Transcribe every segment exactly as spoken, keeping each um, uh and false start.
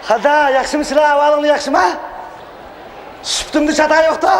قادا، ياخشىمۇسىلەر؟ ئەھۋالىڭلار ياخشىمۇ؟ سۈپىتىمدە چاتا يوقتا؟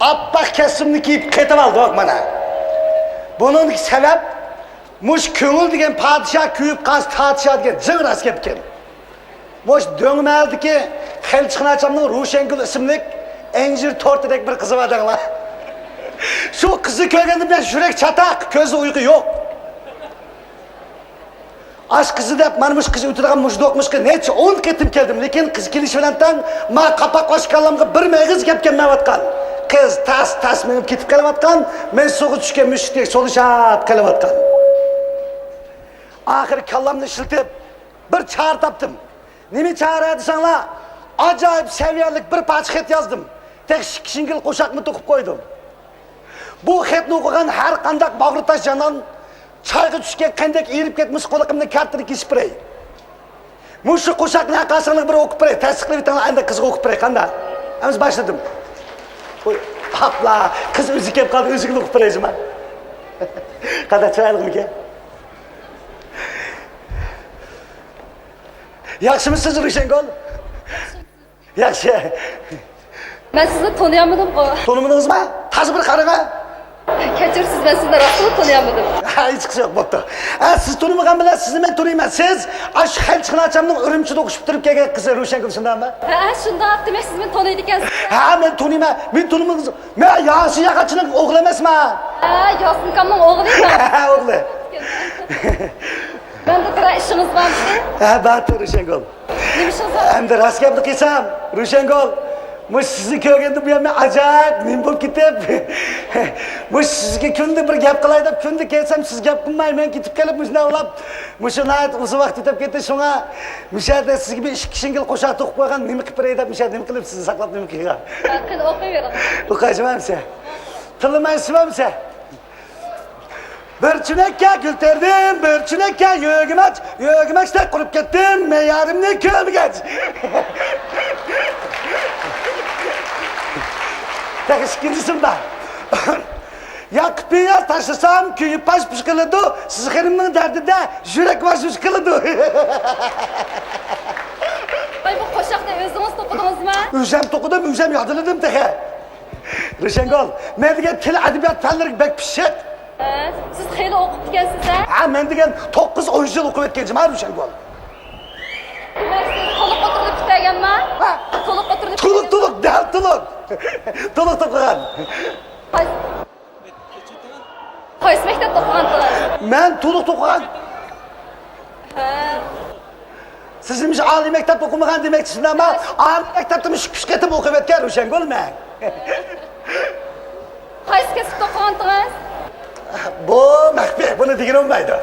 ئاپئاق كەسىمنى كىيىپ قېتىپ ئالدۇق مانا. بۇنىڭدىكى سەۋەب، مۇشۇ كۆڭۈل دېگەن پادىشاھ كۆيۈپ قالسا تادىشاھ دېگەن جىڭ راست گەپكەن. مۇشۇ دۆڭمەلدىكى خەلچىخاناچامنىڭ روشەنگۈل ئىسىملىك ئەنجىر تورتىدەك بىر قىزى بار دەڭلار. شۇ قىزنى كۆرگەندە مەن يۈرەك چاتاق، كۆزدە ئۇيقۇ يوق. ئاش قىزى دەپ، مانا مۇشۇ قىز ئۆتىدىغان مۇشۇ دوقمۇشقا نەچچە ئون قېتىم كەلدىم، لېكىن قىز كېلىشى بىلەن تەڭ ما قاپاق ئاچ كاللامغا بىرمۇ ئېغىز گەپ كەلمەيۋاتقان. قىز تاس-تاس مېڭىپ كېتىپ قېلىۋاتقان، مەن سۇغا چۈشكەن مۈشۈكتەك سولىشاپ قېلىۋاتقان. ئاخىرى كاللامنى ئىشلىتىپ، بىر چارە تاپتىم. نېمە چارە دېسەڭلار، ئاجايىپ سەۋىيەلىك بىر پارچە خەت يازدىم. تېخى ئىككى شىڭگىل قوشاقمۇ توقۇپ قويدۇم. بۇ خەتنى ئوقۇغان ھەر قانداق باغرى تاش جانان چايغا چۈشكەن قاندەك ئېرىپ كەتمىسە، قۇلىقىمنىڭ كارتىنى كېسىپ بېرەي. مۇشۇ قوشاقنى ھەرقايسىڭلار بىر ئوقۇپ بېرەي، تەستىقلىۋېتىڭلار، ئەمدى قىزغا ئوقۇپ بېرەي، قانداق؟ ئەمىسە باشلىدىم. ئۇي، ئاپلا، قىز ئۆزى كەپ قالدى، ئۆزىگىلا ئوقۇپ بېرەي جۇما. قانداق، چىرايلىقمىكەن؟ ياخشىمۇسىز، روشەنگۈل؟ ياخشى. مەن سىزنى تونۇيالمىدىمغۇ. تونۇمىدىڭىزمۇ؟ تازا بىر قاراڭا. كەچۈرسىز، مەن سىزنى راستلا تونۇيالمىدىم. ھە، ھېچقىسى يوق، بوپتۇ. ھە، سىز تونۇمىغان بىلەن سىزنى مەن تونۇيمەن. سىز ئاشۇ خەلچىخاناچامنىڭ ئۈرۈمچىدە ئوقۇشۇپ تۇرۇپ كەلگەن قىزى روشەنگۈل، شۇنداقمۇ؟ ھە، ھە، شۇنداق. دېمەك، سىز مېنى تونۇيدىكەنسىز. ھە، مەن تونۇيمەن. مېنى تونۇمىدىڭىز؟ مەن ياسىن ياغاچنىڭ ئوغلى ئەمەسمۇ؟ ھە، ياسىن ئاكامنىڭ ئوغلى مەن. ھە، ئوغلى. مەندە بىرەر ئىشىڭىز بارمىدى؟ ھە، بار، روشەنگۈل. نېمە ئىشىڭىز بار؟ ئەمدى راست گەپنى قىلسام، روشەنگۈل، مۇشۇ سىزنى كۆرگەندىن بۇيان مەن ئاجايىپ نېمە بولۇپ كېتىپ، مۇشۇ سىزگە كۈندە بىر گەپ قىلاي دەپ، كۈندە كەلسەم، سىز گەپ قىلماي، مەن كېتىپ قېلىپ، مۇشۇنداق ئۇلاپ، مۇشۇ ناھايىتى ئۇزۇن ۋاقىت ئۆتۈپ كەتتى. شۇڭا مۇشۇ يەردە سىزگە بىر ئىككى شىڭگىل قوشاق توقۇپ قويغان، نېمە قىلىپ بېرەي دەپ، مۇشۇ يەردە نېمە قىلىپ سىزنى ساقلاپ، نېمە قىلغان؟ قېنى، ئوقۇۋېرىڭ. ئوقۇۋېتىمەنمىسە؟ تىللىمايسىزمۇ ئەمىسە؟ بىر چۆنەككە گۈل تەردىم، بىر چۆنەككە يۆگىمەچ، يۆگىمەچتەك قۇرۇپ كەتتىم، مەييارىمنى كۆرمىگەچ. تېخى ئىككىنچىسى بار. ياقۇپ پىياز تاشلىسام، كۆيۈپ پاش-پۇش قىلىدۇ، سىز خېنىمنىڭ دەردىدە يۈرەك ۋاش-ۋۇش قىلىدۇ. ۋاي، بۇ قوشاقنى ئۆزىڭىز توقۇدىڭىزمۇ؟ ئۆزۈم توقۇدۇم، ئۆزۈم يادلىدىم تېخى. روشەنگۈل، مەن دېگەن تىل ئەدەبىيات پەنلىرىگە بەك پىششىق. ھە، سىز خېلى ئوقۇپتىكەنسىز ھە؟ ھە، مەن دېگەن توققۇز ئون يىل ئوقۇۋەتكەن جۇما روشەنگۈل. دېمەك، سىز تولۇق ئوتتۇرىنى پۈتتۈرگەنما؟ ھە. تولۇق ئوتتۇرىنى تولۇق، تولۇق، دەل تولۇق. تولۇق توقۇغان. قايسى، قايسى مەكتەپتە ئوقۇغانتىڭىز؟ مەن تولۇق توقۇغان. ھە. سىز نېمىش ئالىي مەكتەپتە ئوقۇمىغان دېمەكچىسىلەرما؟ ئالىي مەكتەپتىمۇ ئىككى ئۈچ قېتىم ئوقۇۋەتكەن روشەنگۈل مەن. قايسى كەسىپتە ئوقۇغانتىڭىز؟ بۇ مەخپىي، بۇنى دېگىلى بولمايدۇ.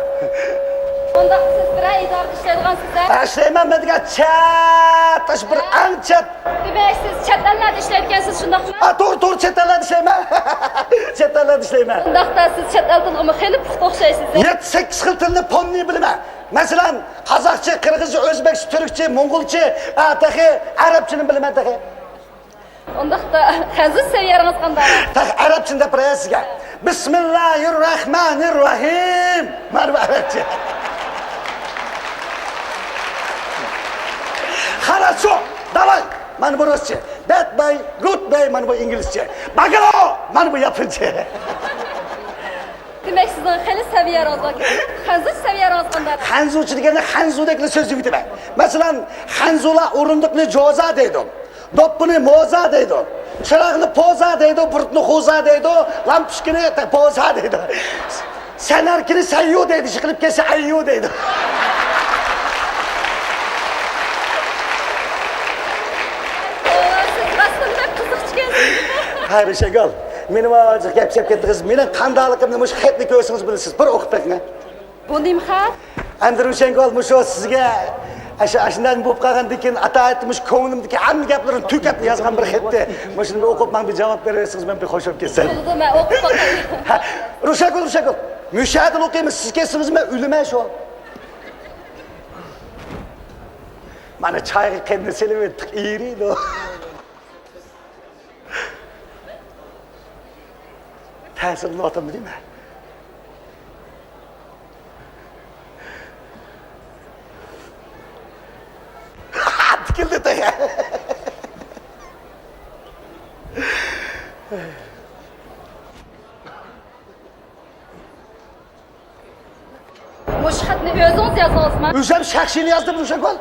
ئۇنداق سىز بىرەر ئىدارىدە ئىشلەيدىغانسىز ھە؟ ئىشلەيمەن، مەن دېگەن چەت، ئاشۇ بىر ئەڭ چەت. دېمەك، سىز چەت ئەللەردە ئىشلەيدىكەنسىز، شۇنداقمۇ؟ ھە، توغرا، توغرا، چەت ئەللەردە ئىشلەيمەن. چەت ئەللەردە ئىشلەيمەن. ئۇنداقتا سىز چەت ئەل تىلىغىمۇ خېلى پۇختا ئوخشايسىز ھە؟ يەتتە سەككىز خىل تىلنى پوننى بىلىمەن. مەسىلەن، قازاقچە، قىرغىزچە، ئۆزبەكچە، تۈركچە، موڭغۇلچە، ئا، تېخى ئەرەبچىنى بىلىمەن تېخى. ئۇنداقتا خەنزۇچە سەۋىيەڭىز قانداق؟ تېخى ئەرەبچىنى دەپ بېرەي سىزگە. بىسمىللاھىر راھمانىر راھىم. مانا بۇ ئەرەبچە. خاراشو، داۋاي. مانا بۇ رۇسچە. بەت باي، گۇد باي، مانا بۇ ئىنگلىزچە. باگالو، مانا بۇ ياپونچە. دېمەك، سىزنىڭ خېلى سەۋىيەڭىز بار. خەنزۇچە سەۋىيەڭىز قانداق؟ خەنزۇچە دېگەندە خەنزۇدەكلا سۆزلىۋېتىمەن. مەسىلەن، خەنزۇلار ئورۇندۇقنى جوزا دەيدۇ. دوپپىنى موزا دەيدۇ. چىراغنى پوزا دەيدۇ، بۇرۇتنى خوزا دەيدۇ، لامپۇچكىنى بوزا دەيدۇ. سەنەركىنى سەييۇ دەيدۇ، يىقىلىپ كەتسە ئەييۇ دەيدۇ. سىز راستتىنلا بەك قىزىقچىكەنسىز. ھەي، روشەنگۈل، مېنىمۇ گەپ سەپ كەتتىڭىز. مېنىڭ قانداقلىقىمنى مۇشۇ خەتنى كۆرسىڭىز بىلىسىز. بىر ئوقۇپ بېقىڭ. بۇ نېمە خەت؟ ئەمدى روشەنگۈل، مۇشۇ سىزگە ئاشۇ، ئاشۇنداق بولۇپ قالغاندىن كېيىن، ئاتايىتى مۇشۇ كۆڭلۈمدىكى ھەممە گەپلىرىنى تۈگەپ يازغان بىر خەتتى. مۇشۇنى بىر ئوقۇپ، ماڭا بىر جاۋاب بېرىۋەرسىڭىز، مەن بىر خوش بولۇپ كەتسەم. بولىدۇ، مەن ئوقۇپ باقاي. ھە، روشەنگۈل، روشەنگۈل، مۇشۇ يەردىن ئوقۇيمىز، سىز كەتسىڭىز مەن ئۆلىمەن شۇ. مانا چايغا قېنىنى سېلىۋەتتۇق، ئېرىيدۇ. تەسىرلىنىۋاتامدۇ دەيمەن. ئۆزىڭىز يازدىڭىزمۇ؟ ئۆزۈم شەخسىي يازدىم، روشەنگۈل.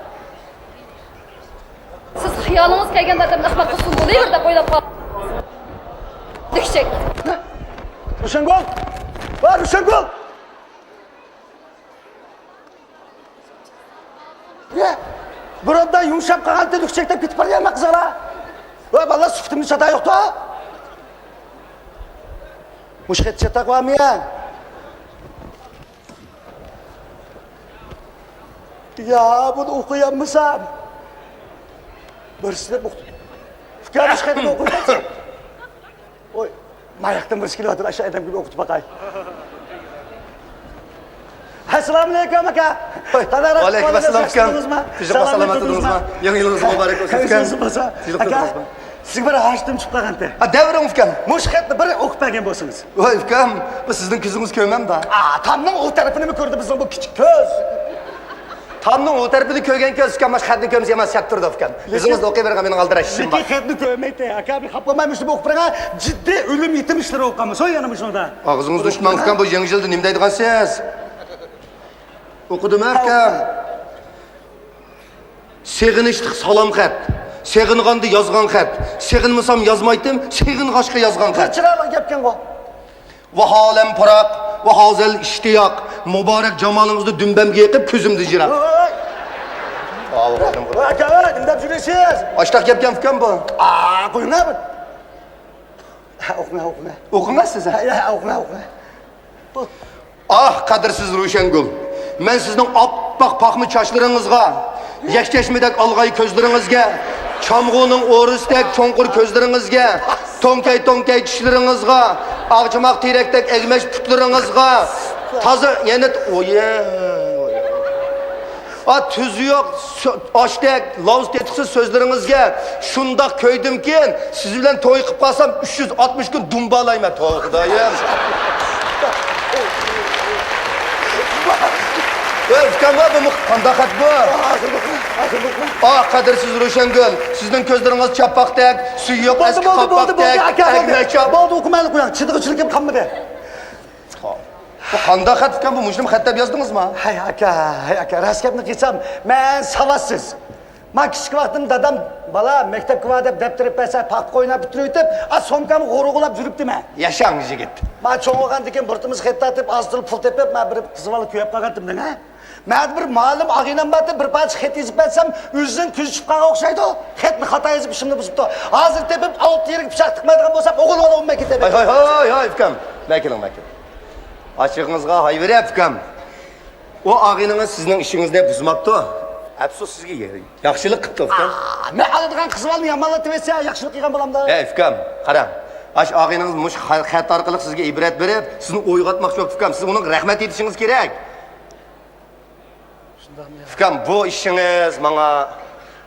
سىز خىيالىڭىز كەلگەندە ئادەمنى ئەخمەق قىلسۇن بولۇۋېرىدۇ دەپ ئويلاپ قال. دۈكچەك. روشەنگۈل! ۋاي، روشەنگۈل! يە، بۇرۇندا يۇمشاپ قالغان تىل ئۈكچەكتەك پېتىپ بارىدۇ يا قىزلار. ۋاي، بالىلار، سۈپىتىمنى چاتاق يوقتۇ. مۇشۇ خەت چاتاق بارمۇ يا؟ يا، بۇنى ئوقۇيالمىسام. بىرسىنى ئوقۇ-، ئۇكام، مۇشۇ خەتنى ئوقۇيالمىسام. ۋوي، ماياقتىن بىرسى كېلىۋاتىدۇ، ئاشۇ ئادەمگە بىر ئوقۇتۇپ باقاي. ئەسسالامۇئەلەيكۇم، ئاكا. ۋوي، قانداق ئەھۋالىڭىز؟ ۋەئەلەيكۇم ئەسسالام، ئۇكام. ياخشى تۇردىڭىزمۇ؟ تۈزۈك سالامەت سالامەت تۇردىڭىزمۇ؟ تۇردىڭىزمۇ؟ يېڭى يىلىڭىز مۇبارەك بولسۇن، ئۇكام. يېڭى يىلىڭىز مۇبارەك. تۈزۈك ئاكا، تۇردىڭىزمۇ؟ سىزگە بىر ھاجىتىم چۈشۈپ قالغانتى. ھە، دەۋرىڭ، ئۇكام. مۇشۇ خەتنى بىر ئوقۇپ بەرگەن بولسىڭىز. ۋوي، ئۇكام، بۇ سىزنىڭ كۆزىڭىز كۆرمەمدۇ؟ ئا، تامنىڭ ئۇ تەرىپىنىمۇ كۆردى بىزنىڭ بۇ كىچىك كۆز. تامنىڭ ئۇ تەرىپىنى كۆرگەن كۆز ئۇكام، مانا خەتنى كۆرمىسە يامان سەت تۇرىدۇ ئۇكام. لېكىن، ئۆزىڭىز ئوقۇۋېرىڭ، مېنىڭ ئالدىراش ئىشىم بار. لېكىن خەتنى كۆرمەيتتى. ئاكا، بىر خاپا بولماي مۇشۇنى ئوقۇپ بېرىڭ. جىددىي ئۆلۈم يېتىم ئىشلىرى بولۇپ قالمىسۇن يەنە مۇشۇنىڭدا. ئاغزىڭىزنى ئۇچماڭ ئۇكام، بۇ يېڭى يىلدا نېمە دەيدىغانسىز؟ ئوقۇدۇم ئۇكام. سېغىنىشلىق سالام خەت. سېغىنغاندا يازغان خەت. سېغىنمىسام يازمايتتىم، سېغىنغاچقا يازغان خەت. چىرايلىق گەپكەنغۇ. ۋاھالەم پىراق، ۋاھازەل ئىشتىياق، مۇبارەك جامالىڭىزنى دۈمبەمگە يېقىپ، كۆزۈمدىن يىراق. ۋاي، ۋاي، ۋاي. ئاۋۇ، ۋاي، ئاكا، ۋاي، نېمە دەپ يۈرىسىز؟ ئاشتاق گەپكەن ئۇكام بۇ. ئا، قويۇڭ بۇ. ھە، ئوقۇڭ، ئوقۇڭ. ئوقۇڭ سىز، ھە؟ ھە، ھە، ئوقۇڭ، ئوقۇڭ. بۇ. ئاھ، قەدىرسىز روشەنگۈل! مەن سىزنىڭ ئاپئاق پاخما چاچلىرىڭىزغا، يەكچەشمىدەك ئالغاي كۆزلىرىڭىزگە، چامغۇنىڭ ئورىسىدەك چوڭقۇر كۆزلىرىڭىزگە، توڭكەي-توڭكەي چىشلىرىڭىزغا، ئاغجىماق تېرەكتەك ئەگمەش پۇتلىرىڭىزغا، تازا يەنە، ئويە، ئا، تۈزى يوق سۆ-، ئاشتەك لاۋزا تېتىقسىز سۆزلىرىڭىزگە شۇنداق كۆيدۈمكىن، سىز بىلەن توي قىلىپ قالسام، ئۈچ يۈز ئاتمىش كۈن دۇمبالايمەن. توۋا، خۇدايىم. ئۆي، ئۇكام، بۇ قانداق خەت بۇ؟ ئا، قەدىرسىز روشەنگۈل، سىزنىڭ كۆزلىرىڭىز چاپپاقتەك، سۈيى يوق ئەسكى قاپاقتەك، ئەگمەچ چاپ-، ئاكا، بولدى، ئۇقۇمەنلىق قويۇڭ، چىدىغۇچىلىكىم قالمىدى. بۇ قانداق خەت ئىكەن بۇ؟ مۇشۇنىمۇ خەتلەپ يازدىڭىزمۇ؟ ھەي ئاكا، ھەي ئاكا، راست گەپنى قىلسام، مەن ساۋاتسىز. مەن كىچىك ۋاقتىمدا دادام، بالا، مەكتەپكە بار دەپ دەپتەر ئېلىپ بەرسە، پاختا قويۇنى پۈتتۈرۈۋېتىپ، ئا، سومكامغا غۇرۇغۇلاپ يۈرۈپتىمەن. ياشاڭ يىگىت. مەن چوڭ بولغاندىن كېيىن بىر تومۇز خەت تارتىپ، ئاز تولا پۇل تېپىپ، مەن بىر قىز بالا كۆيۈپ قالغانتىم دەڭ، ھە؟ مەن بىر مالىم ئاغىنەم بارتى، بىر پارچە خەت يېزىپ بەرسەم، ئۆزىنىڭ كۆزى چۈشۈپ قالغان ئوخشايدۇ. خەتنى خاتا يېزىپ ئىشىمنى بۇزۇپتۇ. ھازىر تېپىپ ئالتە يېرىگە پىچاق تىقمايدىغان بولسام، ئوغۇل بالا ئۇنىمەن كېتەي. ھاي، ھاي، ھاي، ھاي، ئۇكام. مەن كېلىڭ، مەن كېلىڭ. ئاچچىقىڭىزغا ھاي بېرەي، ئۇكام. ئۇ ئاغىنىڭىز سىزنىڭ ئىشىڭىزنى بۇزماپتۇ. ئەپسۇس سىزگە، ياخشىلىق قىپتۇ، ئۇكام. ئا، مەن ئالىدىغان قىز بالىنى يامانلىتىۋەتسە، ياخشىلىق قىلغان بولامدا. ھەي، ئۇكام، قاراڭ. ئاشۇ ئاغىنىڭىز مۇشۇ خە-، خەت ئارقىلىق سىزگە ئىبرەت بېرىپ، سىزنى ئويغاتماقچى بوپتۇ، ئۇكام. سىز ئۇنىڭغا رەھمەت ئېيتىشىڭىز كېرەك. ئۇكام، بۇ ئىشىڭىز ماڭا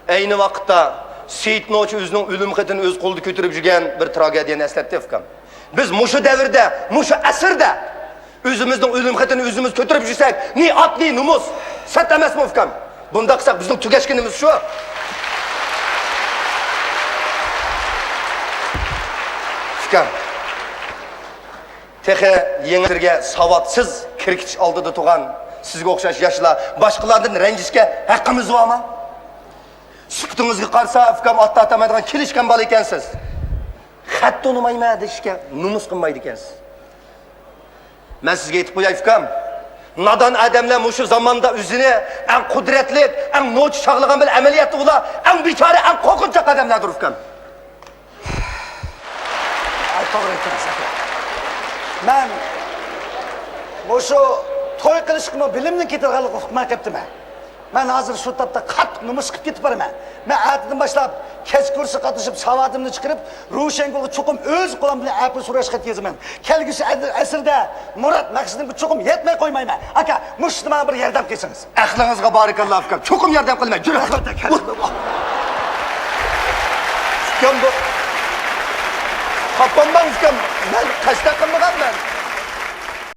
ئەينى ۋاقىتتا سېيىت نوچى ئۆزىنىڭ ئۆلۈم خېتىنى ئۆز قولىدا كۆتۈرۈپ يۈرگەن بىر تراگېدىيەنى ئەسلەتتى، ئۇكام. بىز مۇشۇ دەۋردە، مۇشۇ ئەسىردە ئۆزىمىزنىڭ ئۆلۈم خېتىنى ئۆزىمىز كۆتۈرۈپ يۈرسەك، نى ئات، نى نومۇس. سەت ئەمەسمۇ، ئۇكام؟ بۇنداق قىلساق، بىزنىڭ تۈگەشكىنىمىز شۇ. ئۇكام. تېخى يېڭى ئەسىرگە ساۋاتسىز كىركىچ ئالدىدا تۇرغان سىزگە ئوخشاش ياشلار باشقىلاردىن رەنجىشكە ھەققىمىز بارمۇ؟ سۈپىتىڭىزگە قارىسا، ئۇكام، ئاتتا ئاتالمايدىغان كېلىشكەن بالا ئىكەنسىز. خەت تونۇمايمەن دېيىشكە نومۇس قىلمايدىكەنسىز. مەن سىزگە ئېيتىپ قوياي، ئۇكام. نادان ئادەملەر مۇشۇ زاماندا ئۆزىنى ئەڭ قۇدرەتلىك، ئەڭ نوچى چاغلىغان بىلەن، ئەمەلىيەتتە ئۇلار ئەڭ بىچارە، ئەڭ قورقۇنچاق ئادەملەردۇر، ئۇكام. ئاي، توغرا ئېيتتىڭىز، ئاكا. مەن مۇشۇ توي قىلىشقىمۇ بىلىمنىڭ كېتىدىغانلىقىنى ئۇقماي قېپتىمەن. مەن ھازىر شۇ تاپتا قاتتىق نومۇس قىلىپ كېتىپ بارىمەن. مەن ئەتىدىن باشلاپ كەچ كۇرسىغا قاتنىشىپ، ساۋاتىمنى چىقىرىپ، روشەنگۈلگە چوقۇم ئۆز قولۇم بىلەن ئەپۇ سوراش خەت يازىمەن. كەلگۈسى ئەد-، ئەسىردە مۇراد مەقسىتىمگە چوقۇم يەتمەي قويمايمەن. ئاكا، مۇشۇ ئىشتا ماڭا بىر ياردەم قىلسىڭىز. ئەقلىڭىزغا بارىكاللا، ئۇكام. چوقۇم ياردەم قىلىمەن. يۈرۈڭ. ئۇكام، بۇ خاپا بولماڭ، ئۇكام. مەن قەستەن قىلمىغان.